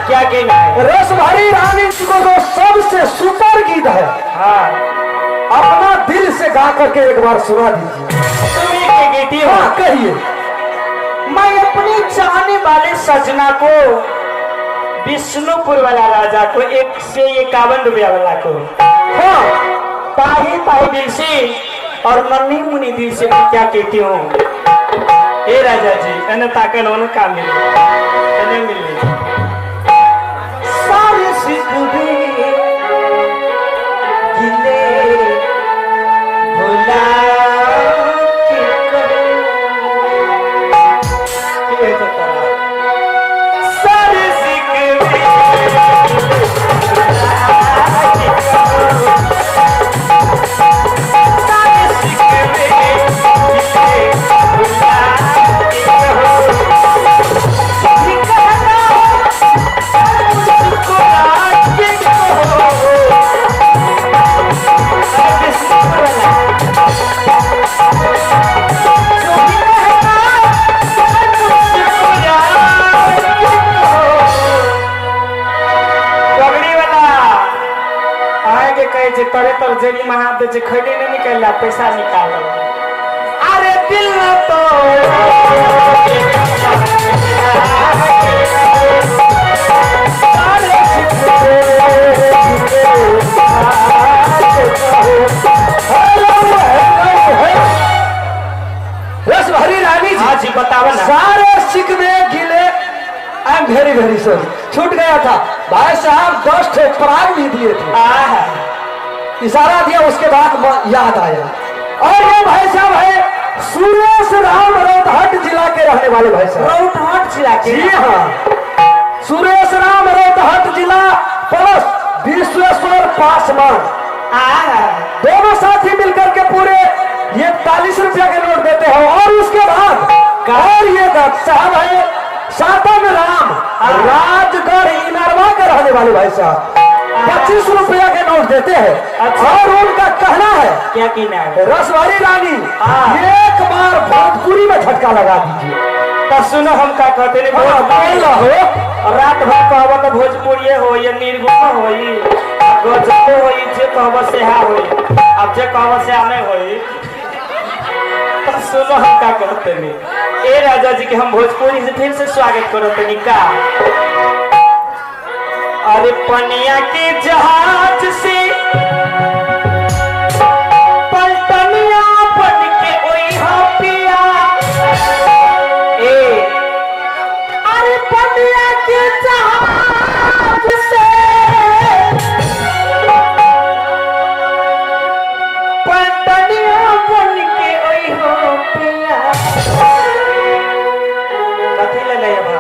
क्या कहना है? रसभरी रानी जी को जो सबसे सुपर गीत है, हाँ, अपना दिल से गा करके एक बार सुना दीजिए। तुम्ही के गीती हो। हाँ कहिए। मैं अपनी चाहने वाले सजना को, विष्णुपुर वाला राजा को, 151 रुपया वाला को, हाँ, ताही ताही दिल से और नन्ही मुनी दिल से मैं क्या कहती हूँ। ए राजा जी, एने ताकन होने का मिले, एने मिले सारे सिकवे गिले भुला के कहो। ये तो तारा। सारे सिकवे भुला के कहो। सारे सिकवे गिले भुला के कहो। भी कहना मुस्कुरा के कहो। अरे विष्णुपुर वाला। जो भी कहना मुस्कुरा के कहो। पगड़ी वाला आए के कहे छै तोरे तर जेबी में हाथ दै छै, खैनी नहि निकलला, पैसा निकाल। अरे दिल न तो सारे सिकवे गिले भुला के कहो। Hello, hello, hello. Rasbhari Rani ji. हाँ जी, बताओ ना। सारे शिकवे गिले, I am very very sorry, छूट गया था। भाई साहब 10 ठे पराग भी दिए थे, आह, इशारा दिया, उसके बाद याद आया। और ये भाई साहब है सुरेश राम, रौतहट जिला के रहने वाले भाई साहब। रौतहट जिला के? जी हाँ, सुरेश राम, रौतहट जिला प्लस विश्वेश्वर पासवान, आह, दोनों साथी मिलकर के पूरे ये 40 रुपया के नोट देते हैं। और उसके बाद और ये साहब है सातन राम, राजगढ़ इनरवा के रहने वाले भाई साहब, 25 रुपया के नोट देते हैं। अच्छा। और उनका कहना है, क्या कहना है? रसभरी रानी, हाँ। एक बार भोजपुरी में झटका लगा दीजिए। तो सुनो, हम का कहते नहीं। हाँ, बोल हो। रात भर कहब तो भोजपुरिये हो, या निर्गुण होई, गजबो होई, जे कहब सेहा होई। अब जे कहब सेहा नहीं होई। तो सुनो, हम का कहते नहीं। ए राजा जी के हम भोजपुरी से फिर से स्वागत करते नहीं का। अरे पनिया के जहाज से पलटनिया बन के ओई हो पिया। ए अरे पनिया के जहाज से पलटनिया बन के ओई हो पिया। कथी ले ले भा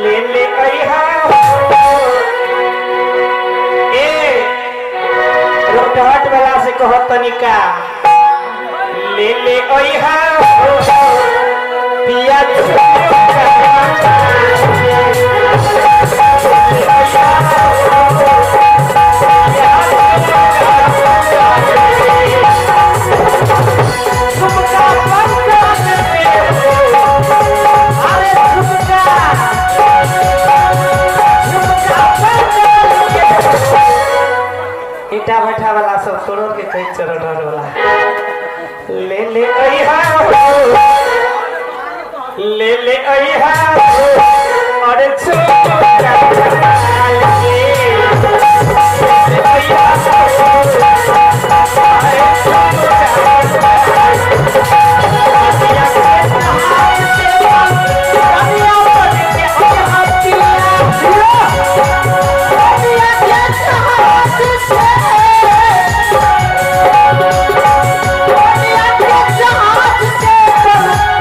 ले ले अइहा हो। ए रोटहट वाला से कहो तनिका ले ले अइहा हो पिया। झुमका पंजाब में हो, अरे झुमका, झुमका पंजाब में हो। ईटा भट्ठा वाला सब तोड़ो के कहीं चरण वाला ले ले अइहा हो, ले ले अइहा हो। अरे झुमका ले ले अइहा हो। अरे झुमका पनिया के जहाज से पनिया बन के अइहा पिया। पनिया के जहाज से, पनिया के जहाज से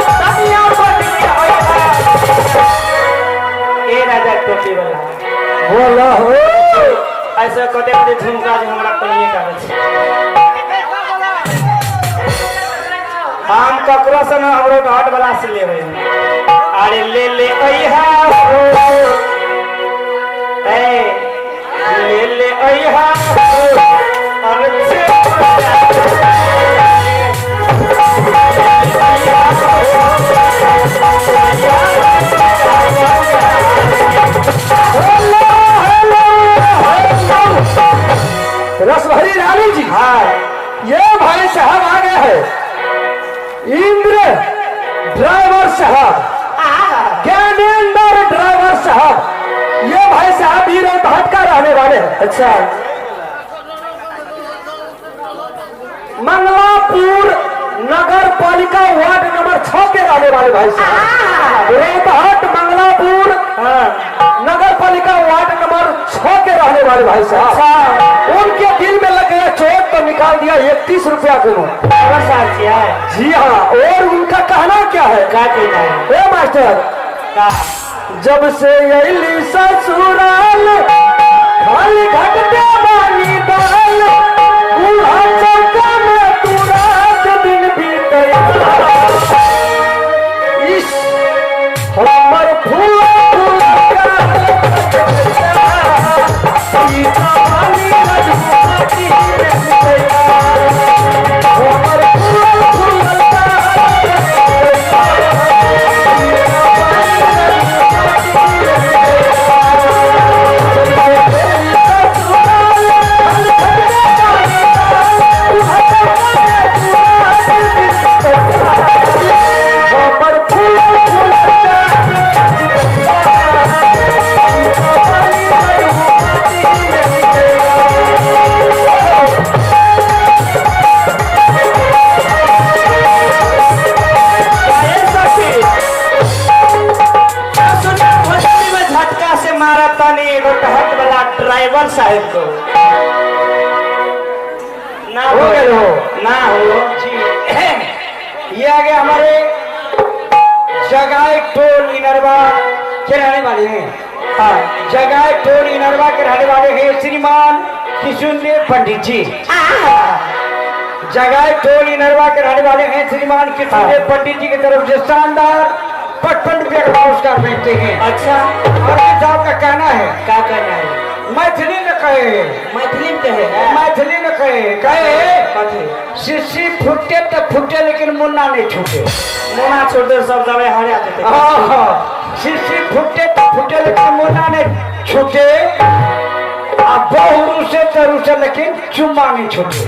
पनिया बन के अइहा। ए राजा टोपी वाला, बोला हो। ऐसे कते कते झुमका जे हमरा कनिए का छै। हम ककरो से न, हमरो घाट वाला से लेबै। अरे ले ले अइहा हो, ए ले ले अइहा हो। अरे झुमका रहने वाले हैं। अच्छा। मंगलापुर नगर पालिका वार्ड नंबर 6 के रहने वाले भाई साहब, रोहतहट मंगलापुर हाँ। नगर पालिका वार्ड नंबर 6 के रहने वाले भाई साहब, अच्छा। उनके दिल में लग गया चोट तो निकाल दिया 31 रुपया के नोट। और साहब जी है। जी हाँ, और उनका कहना क्या है? का कहना है? ए मास्टर, का? जब से अली ससुराल खाली घटते बानी दाल, बूढ़ा चौका में तू रात दिन बीते, इस हमर फूल फूल हमर फूल फूल। हमर फूल फूल। अरे सखी, सुना भोजपुरी में झटका से मारा तनी एगो टहट वाला ड्राइवर साहब को ना हो गए हो। ना हो जी। ये आगे हमारे जगाए टोल इनरवा के रहने वाले हैं। हाँ। जगाए टोल इनरवा के रहने वाले हैं श्रीमान किशुनदेव पंडित जी। जगाए टोल इनरवा के रहने वाले हैं श्रीमान किशुनदेव पंडित जी की तरफ से शानदार 55 रुपया का पुरस्कार भेजते हैं। अच्छा। अरविंद साहब का कहना है, का कहना है? मैथिली में कहे, मैथिली में कहे, मैथिली में कहे, कहे कथी? शीशी फूटे तो फूटे लेकिन मुन्ना नहीं छूटे। मुना छोड़ दे, सब दवाई हरा देते। हाँ, शीशी फूटे तो फूटे लेकिन मुन्ना नहीं छूटे, आ बहु रूसे तो रूसे लेकिन चुम्मा नहीं छूटे।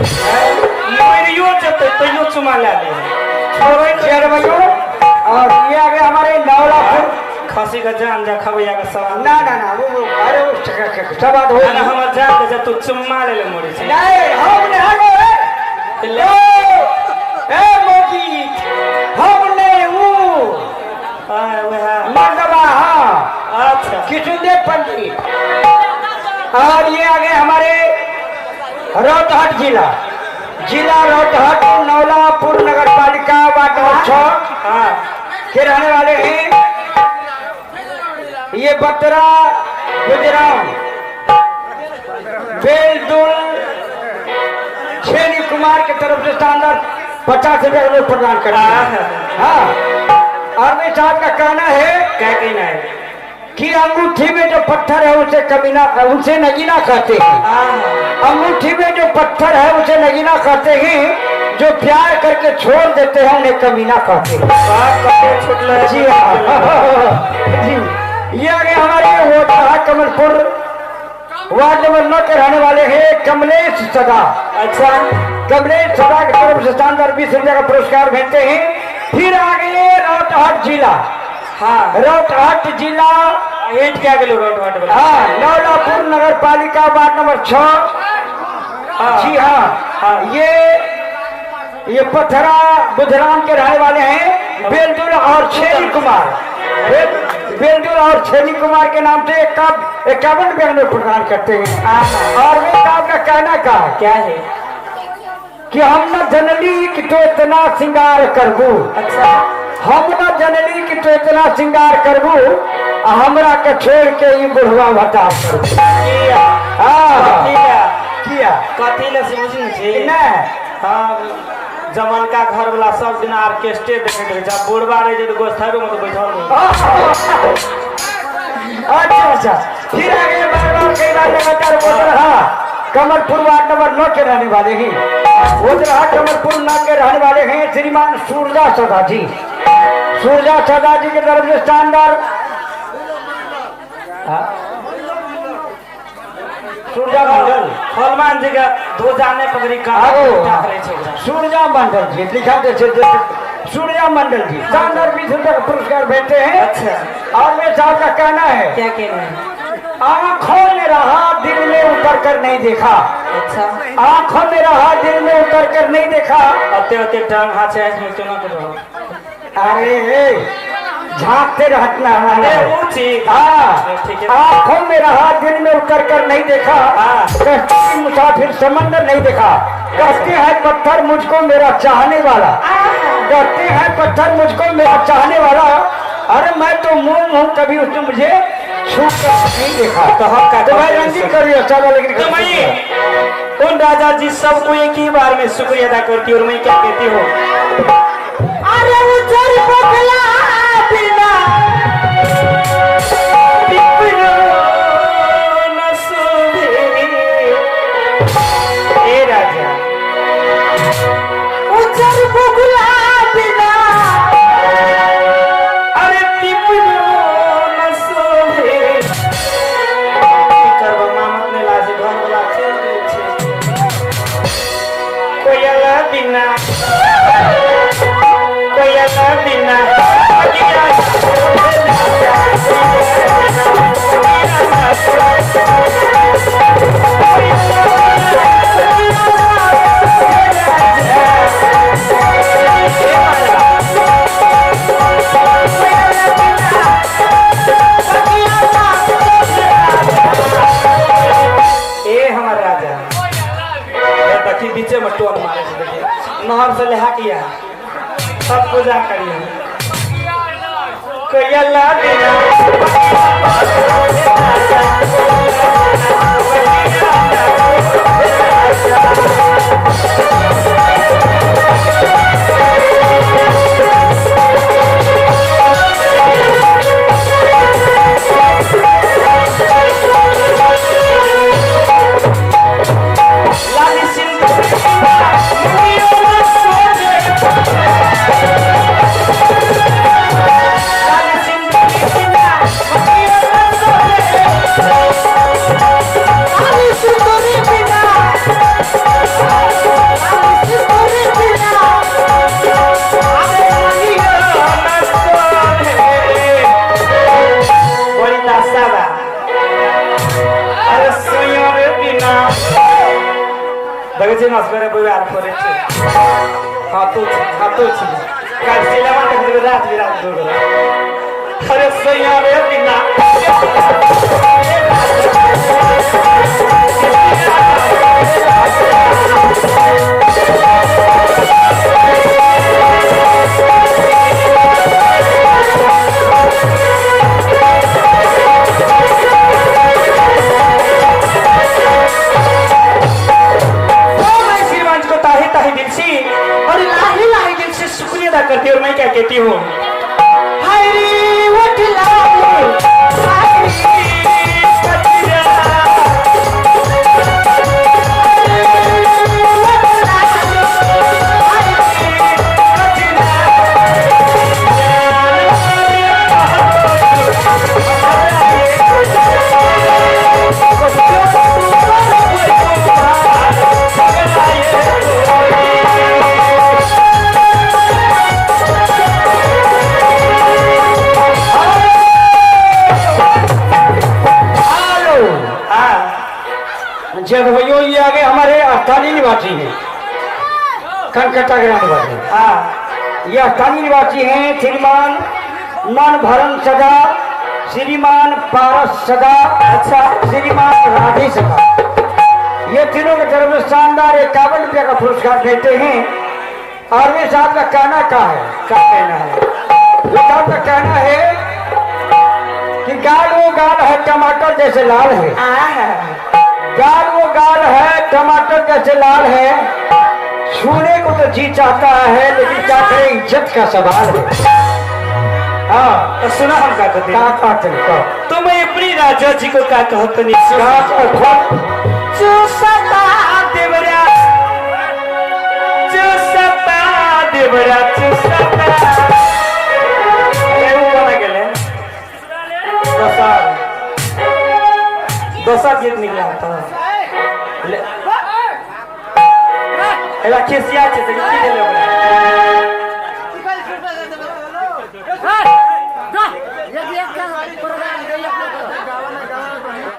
मरियो जते तैयो चुमा ले ले। छोड़ो चेयरमैन। और ये आगे हमारे नवलापुर खसी का जान जा खबैया का सवाल। ना ना ना, वो अरे वो सवाल हो ना, हमर जान दे, तू चुम्मा ले ले मोरे से। नहीं, हम नहीं गए। ए मोदी, हमने वो हाँ, वह मर्दबा। हाँ। अच्छा। किशुनदेव पंडित। और ये आगे हमारे रोहतहट जिला, जिला रोहतहट नौलापुर नगर पालिका वार्ड नंबर 6 हाँ के रहने वाले हैं। ये बतरा गुजराम बेलदुल छेनी कुमार की तरफ से शानदार 50 रुपये का नोट प्रदान करते हैं। हाँ, अरविंद साहब का कहना है, क्या कहना है? कि अंगूठी में जो पत्थर है उसे कमीना, उसे नगीना कहते हैं। अंगूठी में जो पत्थर है उसे नगीना कहते हैं, जो प्यार करके छोड़ देते हैं उन्हें कमीना कहते हैं। बात कते छुटले। जी हाँ जी। ये आगे हमारे वो रहा कमलपुर वार्ड नंबर 9 के रहने वाले हैं कमलेश सदा। अच्छा। कमलेश सदा की तरफ से शानदार 20 रुपये का पुरस्कार भेजते हैं। फिर आगे रोहतहट जिला, हाँ, रोहतहट जिला हेट क्या गेलो रोहतहट वाला? हाँ, नौलापुर नगर पालिका वार्ड नंबर 6। हाँ। जी हाँ, हाँ। ये पथरा बुधराम के रहने वाले हैं बेलदुल और छेनी कुमार। बेलदुल और छेनी कुमार के नाम से 51 रुपये में प्रदान करते हैं। और वे साहब का कहना का है, क्या है? कि हम न जनली कि तो इतना श्रृंगार करबू। अच्छा। हम न जनली कि तो इतना श्रृंगार करबू, आ हमरा के छोड़ के ई बुढ़वा भटा करबू। किया? हाँ। किया? किया? कथी ले से बुझी छी? नहीं। हाँ, जमनका घर वाला सब दिन ऑर्केस्ट्रे देखैत रहे, जब बुढ़वा रहे जे गोस्थारो में तो बैठल रहे। अच्छा अच्छा। फिर आगे बार बार कई बार लगातार बोल रहा कमलपुर वार्ड नंबर 9 के रहने वाले हैं, बोल रहा कमलपुर 9 के रहने वाले हैं श्रीमान सूरजा सदा जी। सूरजा सदा जी की तरफ से शानदार सूरजा मंडल हनुमान जी के ध्वजा नहीं पकड़ी का आगो। रहे छै ओकरा। सूरजा मंडल जी लिखा दे छै, सूरजा मंडल जी शानदार 20 रुपये का पुरस्कार भेजते हैं। अच्छा। और मेरे साहब का कहना है, क्या कहना है? आंखों में रहा दिल में उतर कर नहीं देखा। अच्छा। आंखों में रहा दिल में उतर कर नहीं देखा। अते अते टांग हाथ से आँख में चुना करो। अरे झांकते रहना अरे है। ऊंची। हाँ, ठीक है। आंखों में रहा दिल में उतर कर नहीं देखा। हाँ। कश्ती मुसाफिर समंदर नहीं देखा। कहते हैं पत्थर मुझको मेरा चाहने वाला, कहते हैं पत्थर मुझको मेरा चाहने वाला, अरे मैं तो मुंह हूँ कभी उसने मुझे छू कर नहीं देखा। तो हम का तो भाई रंगीन करिए अच्छा लगा, लेकिन तो मैं उन राजा जी सबको एक ही बार में शुक्रिया अदा करती हूँ और मैं क्या कहती हूँ, अरे उजर बगला बिना पिपरो न शोभे। ए राजा उजर बगला बिना अरे पिपरो न शोभे। की करब मामत ने लाजे घर वाला चल गेल छै। कोयल बिना, कोयल बिना ए हमर राजा, ए देखी बीचे में टोन मारे छै, देखी नहर से लेहा किया सब पूजा करिए। कोयल बिना लाली सिंह लाली सिंह अरे सुंदरी बिना, अरे सुंदरी बिना, बड़ी दास्ता बा। अरे सुयर बिना देखै छी मस्करे बुआर पड़ै छै। हाथो छी, हाथो छी काल्हि सिनेमा देखै रात बिरात दौड़। अरे सुयर बिना तो मैं श्रीमान को ताही ताही दिल से और लाही लाही दिल से शुक्रिया अदा करती हूँ और मैं क्या कहती हूँ, हाय रे उठ लाली, हाय हेलो हाँ जब भैया ये आगे हमारे स्थानीय निवासी हैं, कनकटा के रहने वाले हैं। हाँ ये स्थानीय निवासी हैं श्रीमान मन भरन सदा, श्रीमान पारस सदा, अच्छा श्रीमान राधे सदा। ये तीनों के तरफ से शानदार 51 रुपया का पुरस्कार देते हैं। और वे साहब का कहना क्या है, क्या कहना है? वे साहब का कहना है कि गाल वो गाल है टमाटर जैसे लाल है, गाल वो गाल है टमाटर जैसे लाल है, छूने को तो जी चाहता है लेकिन क्या करें, इज्जत का सवाल है। हाँ तो सुना हम क्या कहते का हैं, कहते हैं, का तो मैं अपनी राजा जी को क्या कहते नहीं का कहते? चूसता देवरा, चूसता देवरा, चूसता। अरे वो बना गेले दोसर दोसर गीत निकला तो ले एला खिसिया छै तऽ की देले ओकरा।